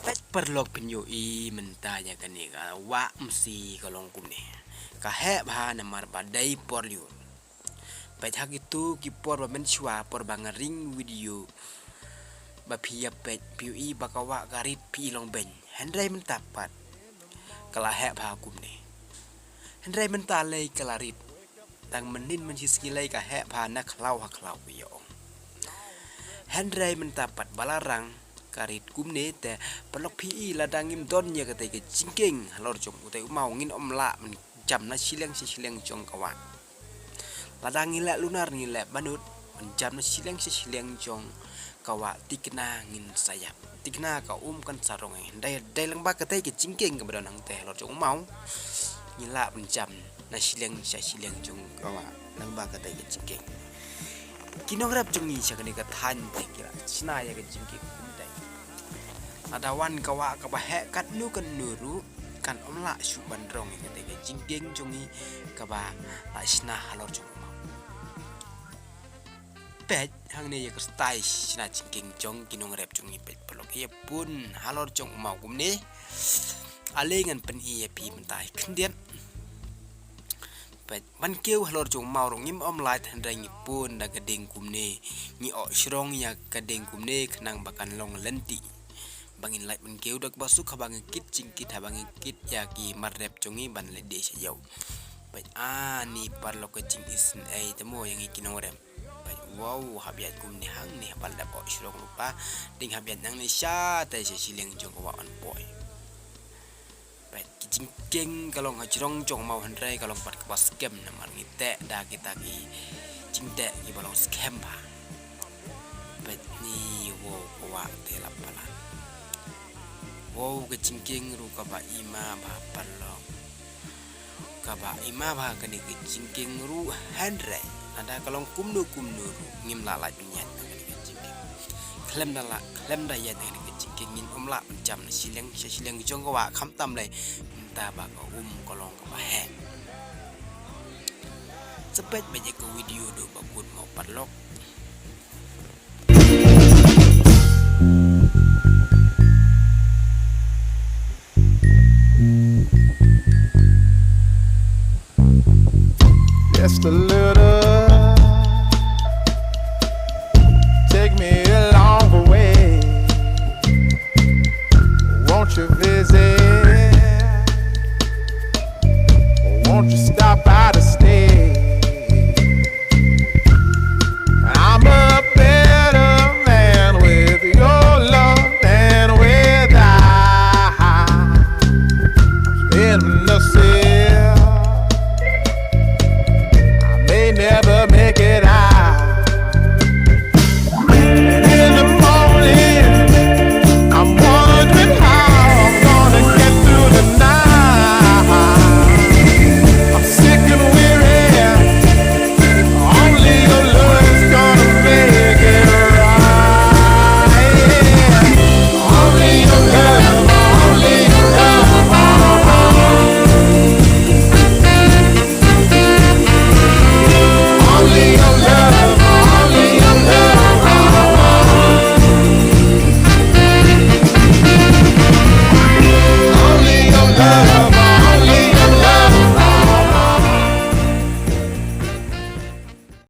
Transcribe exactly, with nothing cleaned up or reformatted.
Peit paralok, phin ïohi mynta ïa kane ka wah masi ka long kumne. Ka heh bha namar ba dei por lyiur. Peit ha kito ki por ba mynshuwa, por ba nga ring video ba phi ïa peit, phi ïohi ba ka wah ka rit, phi i long beiñ. Hynrei mynta pat ka la heh bha kumne. Hynrei mynta lei ka la rit. Tang mynnin mynshisngi lei ka heh bha na khlaw ha khlaw, ïa ong. Hynrei mynta pat ba la rang ka rit kumne te, paralok, phi i, lada ngim don ïa katei ka jingkieng halor jong utei u maw, ngin ym lah ban jam na shiliang sha shiliang jong ka wah. Lada ngi leh lunar, ngi leh banud, ban jam na shiliang sha shiliang jong ka wah, thikna ngin sa ïap, thikna ka um kan sa rong. Hynrei dei lyngba katei ka jingkieng kaba don hangtei halor jong u maw, ngi lah ban jam na shiliang sha shiliang jong ka wah lyngba katei ka jingkieng. Ki nongrep jong ngi sha kane ka thaiñ te ki la shna ïa ka jingkieng kumtei. Lada wan ka wah kaba heh katno katno ruh, kan ym lah shuh ban rong ïa katei ka jingkieng jong ngi kaba la shna halor jong u maw. Peit hangne ïa ka style shna jingkieng jong ki nongrep jong ngi, peit paralok, ïa pun halor jong u maw kumne. Ale ngan pyni ïa phi mynta khyndiat. Peit, ban kiew halor jong u maw ruh ngim ym lait, hynrei ngi pun da ka dieng kumne. Ngi ïoh shrong ïa ka dieng kumne khnang ba kan long lynti. Ba ngin lait ban kiew da kaba suk haba ngi kit jingkit, haba ngi kit ïa ki mar rep jong ngi ban leit die sha ïew. Peit, ani paralok, ka jingisynei te mo ïa ngi ki nongrep. Peit, wow, hap ïaid kumne hangne, haba la dep ïoh shrong lypa, dang hap ïaid nangne shatei sha shiliang jong ka wah ban poi. Peit, ki jingkieng ka long ha jrong jong u maw, hynrei ka long pat kaba skhem namar ngi teh da kita ki jingteh kiba long skhem bha. Peit ni, wow, ka wah te la palat. Wow, ka jingkieng ruh kaba ima bha paralok. Kaba ima bha kane ka jingkieng ruh, hynrei lada ka long kumno kumno ruh ngim lah lait ban ïaid na kane ka jingkieng. Khlem da lah, khlem da ïaid na kane ka jingkieng ngin ym lah ban jam na shiliang sha shiliang jong ka wah, khamtam lei mynta ba ka um ka long kaba heh. Sa peit beit ïa ka video haduh ba kut mo paralok. Just a little, take me along the way. Won't you visit?